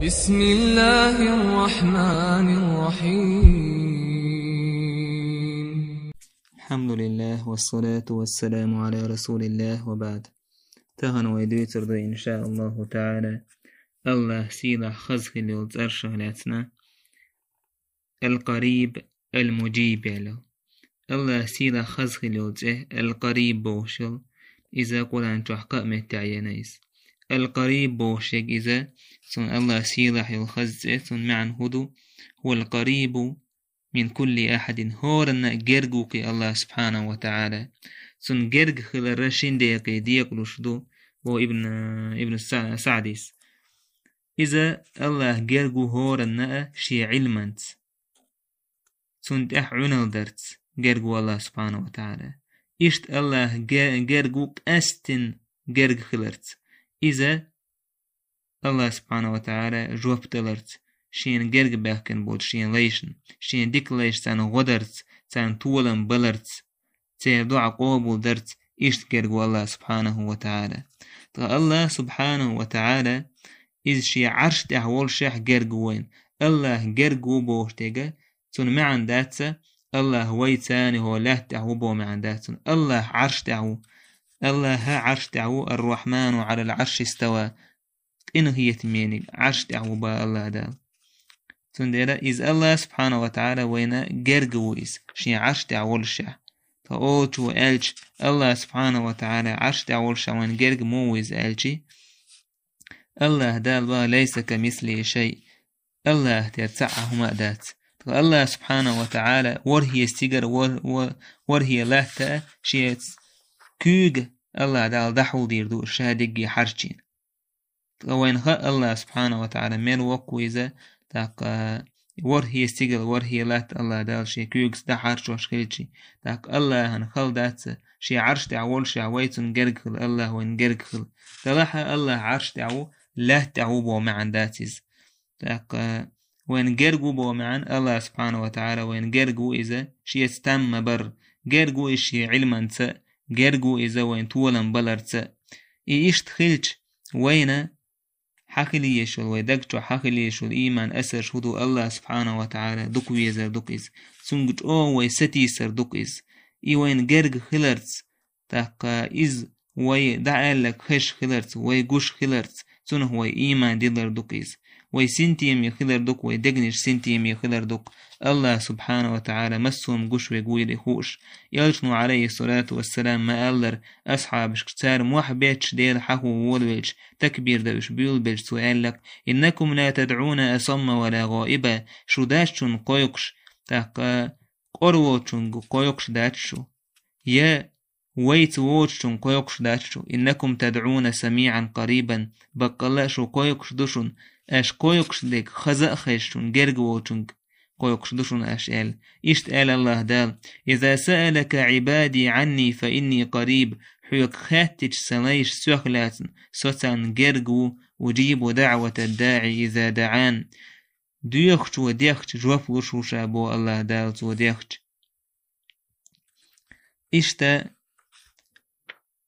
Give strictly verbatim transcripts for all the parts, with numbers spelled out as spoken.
بسم الله الرحمن الرحيم. الحمد لله والصلاة والسلام على رسول الله وبعد. Тахан вай дуьйцур ду, иншааллаху таӀала, АллахӀ сийлахь хаза хилла йолу цӀерах лаьцна, Ал-Къариб, Ал-Муджиб аьлла. АллахӀ сийлахь хаза хилла йолу цӀе Ал-Къариб бохуш йолу, иза Къуръан чохь кхаа меттехь еана иза. Ал-Къариб бохуш ерг иза, цуьнан АллахӀ сийлахь йолу хаза цӀе, цуьнан маьӀна хӀун ду? Хьуал къарибу мин кулли ахьадин, хӀоранна а герга ву кхин АллахӀ субхьанаху ва таӀала. Цунна герга хилар шин декъе декъалуш ду, боху Ибн, Ибн Са-, СаӀдис. Иза АллахӀ герга ву хӀоранна а шен Ӏилманца. Цунна тӀехь Ӏуналла дарца герга ву АллахӀ субхьанаху ва таӀала. Иштта АллахӀ ге-, герга ву къаьсттина герга хиларца. Иза АллахӀ субхьанаху ва таӀала жоп даларца, шена герга баьхкина болчу шен лайшна, шен дика лайш царна гӀо дарца, царна толам баларца, церан доӀа къобалдарца, иштта герга ву АллахӀ субхьанаху ва таӀала. Ткъа АллахӀ субхьанаху ва таӀала, иза шен Ӏарш тӀехь волушехь герга ву вайна. АллахӀ герга ву бохуш дерг, цунна маьӀна дац, АллахӀ вайца цхьаьна хӀокху лаьтта тӀехь ву боху маьӀна дац цунна. АллахӀ Ӏарш тӀехь ву. АллахӀ Ӏарш тӀехь ву, ар-Рахьману Ӏалал Ӏарши става. Къинхетамехь Ӏарш тӀехь ву боху АллахӀ Дала. Цундела иза АллахӀ субхьанаху ва таӀала вайна герга ву иза, шен Ӏарш тӀехь волушехь. Ткъа олучо аьлча, АллахӀ субхьанаху ва таӀала Ӏарш тӀехь волушехь вайна герга муха ву иза аьлча, АллахӀ Дала боху: «Лайса камислихи шай». АллахӀ тера цхьа а хӀума а дац. Ткъа АллахӀ субхьанаху ва таӀала ворхӀе стигар, вор-, вор-, ворхӀе латта а шен куьйга АллахӀ Дала дӀахьулдийр ду ша дигге хьарчийна. Ткъа вайна хаьа АллахӀ субхьанаху ва таӀала мел воккха ву иза, тӀаккха ворхӀе стигал, ворхӀе латта АллахӀ Дала шен куьйгаца дӀахьарчош хилча, тӀаккха АллахӀан хала дац, шен Ӏарш тӀехь волушехь вай цунна герга хила, АллахӀ вайна герга хила. Делахь а АллахӀ Ӏарш тӀехь ву, лаьтта тӀехь ву боху маьӀна дац иза. ТӀаккха вайна герга ву боху маьӀна, АллахӀ субхьанаху ва таӀала вайна герга ву иза, шеца там ма-барра, герга ву иза шен Ӏилманца, герга ву иза вайна толам баларца. И иштта хилча, вайна хьан хила езаш йолу, вай даг чохь хьан хила езаш йолу ийман асарш хӀун ду, АллахӀ субхьанаху ва таӀала дукха везар ду-кх иза. Цуьнга чӀогӀа вай сатийсар ду-кх иза. И вайна герга хиларца, тӀаккха иза вай дӀааьлларг хезаш хиларца, вай гуш хиларца, цунах вай ийман диллар ду-кх иза. Вай синтеме хилар ду-кх, вай дегнаш синтеме хилар ду-кх. АллахӀ субхьанаху ва таӀала массо а гуш верг вуйла хууш. Элчано, Ӏалайхиссалату вассалам, ма-аллара асхьабашка, цара мохь бетташ Дела хьахо волавелча, такбир дан уьш буьйлабелча, цо аьлла-кх: «Иннакум ла тадӀуна асамма ва ла гӀаиба». Шу дац шуна кхойкхуш, тӀаккха къора воцучуьнга кхойкхуш дац шу. Я вайца воцучуьнга кхойкхуш дац шу. «Иннакум тадӀуна самиӀан къарибан». Баккъалла а шу кхойкхуш ду шуна, аша кхойкхуш дерг хаза а хезаш шуна герга волчуьнга кхойкхуш ду шуна аша аьлла. Иштта аьлла АллахӀ Дала: «Иза саалака Ӏибади Ӏанни фа инни къариб». Хьоьга хаьттича сан лайш сох лаьцна, со царна герга ву, «уджибу даӀватад даӀи иза даӀан». Доьхучо дехча, жоп луш ву ша боху АллахӀ Дала цо дехча. Иштта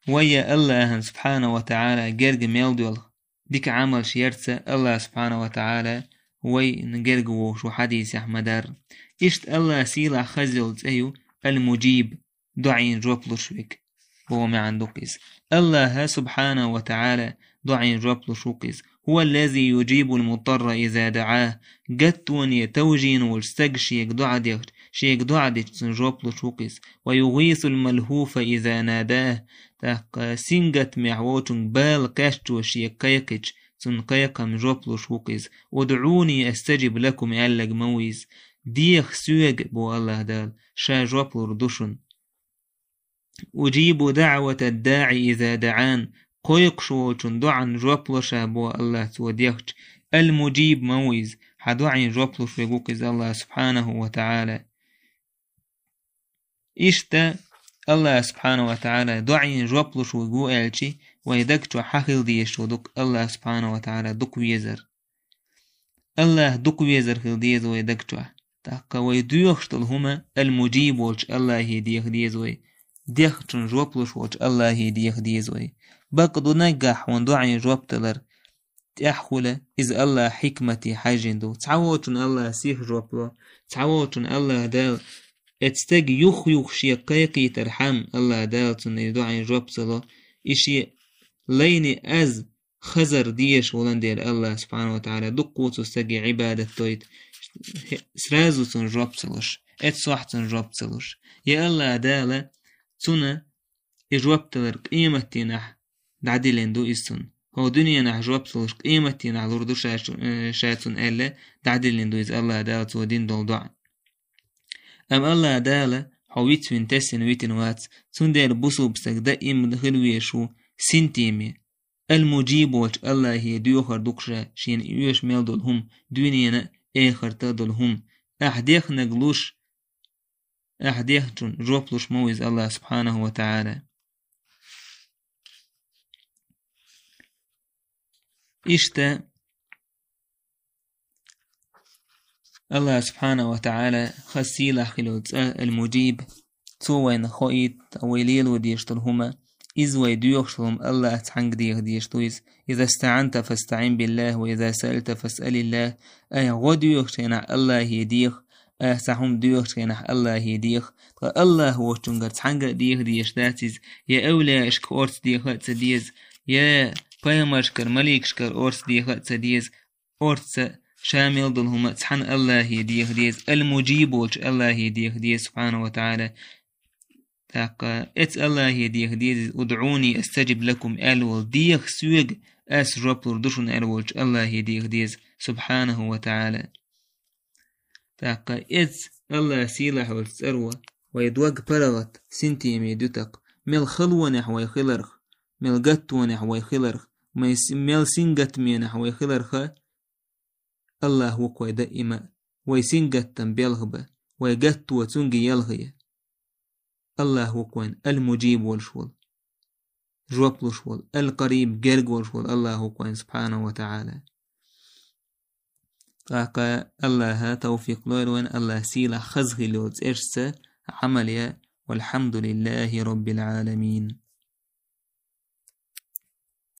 вай я АллахӀан субхьанаху ва таӀала герга мел доьлху, дика Ӏамалш ярца АллахӀ субхьанаху ва таӀала вайна герга вовшахь хьадисехь ма-дарра. Иштта АллахӀ сийлахь хаза йолу цӀе ю Ал-Муджиб, доӀийн жоп луш верг боху маьӀна ду-кх иза. АллахӀ субхьанаху ва таӀала доӀийн жоп луш ву-кх иза. «ХӀува ллази юджибул муттарра иза даӀа». Гаттоне товжийна волчу стага шега доӀа дехча, шега доӀа дича цунна жоп луш ву-кх иза. «Ва югӀисул малхӀуфа иза нада». ТӀаккха сингаттамехь волчуьнга бала кхаьччо шега кхайкхича, цунна кхайкхам жоп луш ву-кх иза. «УдӀуни астаджиб лакум», аьлларг ма ву иза. «Деха соьга», боху АллахӀ Дала, ша жоп лур ду шуна. «Уджибу даӀватад даӀи иза даӀан». Кхойкхуш волчун доӀан жоп ло ша боху АллахӀ цо дехча. Ал-Муджиб ма ву иза, хьан доӀийн жоп луш верг ву-кх иза АллахӀ субхьанаху ва таӀала. Иштта АллахӀ субхьанаху ва таӀала доӀийн жоп луш верг ву аьлча, вай даг чохь хьан хила дезаш ву ду-кх АллахӀ субхьанаху ва таӀала дукха везар. АллахӀ дукха везар хила деза вай даг чохь. ТӀаккха вай доьхуш долу хӀума Ал-Муджиб волчу АллахӀе деха деза вай. Дехначун жоп луш волчу АллахӀе деха деза вай. Бакъ ду наггахь хьуна доӀийн жоп далар. тӀехь хуьлу, иза Аллахьан хьикмате хьаьжжина ду. Цхьаволчунна Аллахь сиха жоп ло, цхьаволчунна Аллахь Дала, эцу стеган юх-юх шен кхайкхийтархьама Аллахь Дала цунна и дуӀанна жоп ца ло, и шен лайна аз хазар дезаш волун дера Аллахь субхьанаху ва таӀала дуккха цу стаге Ӏибадат дойту, сразу цунна жоп ца луш, эцу сохьта цунна жоп ца луш. Я Аллахь Дала цунна и жоп далар къематдийнахь дӀадиллина ду иза цунна. ХӀокху дуьненахь жоп ца луш, къематдийнахь лур ду ша, шу-, э, ша цунна аьлла, дӀадиллина ду иза Аллахь Дала цо дина долу доӀа. Амма Аллахь Дала хьо вицвина, тесна витина вац, цундела бусулба стаг даим хила везаш ву синтеме. Ал-Муджиб волчу Аллахье доьхур ду-кх ша шена оьшуш мел долу хӀума, дуьненан а, эхартан а долу хӀума. Ахь дехнарг луш, ахь дехначунна жоп луш ма ву иза Аллахь субхьанаху ва таӀала. Иштта Аллахь субхьанаху ва таӀала хаза сийлахь хилла йолу цӀе Ал-Муджиб, цо вайна хоуьйту вай лело дезаш долу хӀума, иза вай доьхуш долу хӀума Аллахьца цхьаьнга деха дезаш ду иза. «Иза стаӀанта фастаӀин биллахь, ва иза саъалта фасъалиллахь». Айхьа гӀо доьхучу хенахь Аллахье деха, айхьа цхьа хӀума доьхучу хенахь Аллахье деха. Ткъа Аллахь воцчуьнгара цхьаьнга а деха дезаш дац иза, я эвлияашка орца деха а ца деза, я пайхамаршкара, маликашкара орца деха а ца деза. Орца ша мел долу хӀума цхьана Аллахье деха деза, Ал-Муджиб волчу Аллахье деха деза, субхьанаху ва таӀала. ТӀаккха эцу Аллахье деха деза иза, «УдӀуни астаджиб лакум» аьлла волу, деха соьга, ас жоп лур ду шуна аьлла волчу Аллахье деха деза, субхьанаху ва таӀала. ТӀаккха эцу Аллахьан сийлахь йолчу цӀаро вай дог паргӀат, синтеме дуьту-кх, мел халонехь вай хиларх, мел гаттонехь вай хиларх, май с-, мел сингаттаменехь вай хиларха, Аллахь ву-кх вай даима, вай сингаттам белха бан, вай гатто цуьнга елха ян. Аллахь ву-кх вайн Ал-Муджиб волуш волу, жоп луш волу, Ал-Къариб, герга волуш волу Аллахь ву-кх вайн, субхьанаху ва таӀала. ТӀаккха Аллахьа тавфикъ лойла вайна, Аллахьан сийлахь хаза хилла йолу цӀерашца Ӏамал ян. Валхьамдулиллахьи роббил Ӏаламин.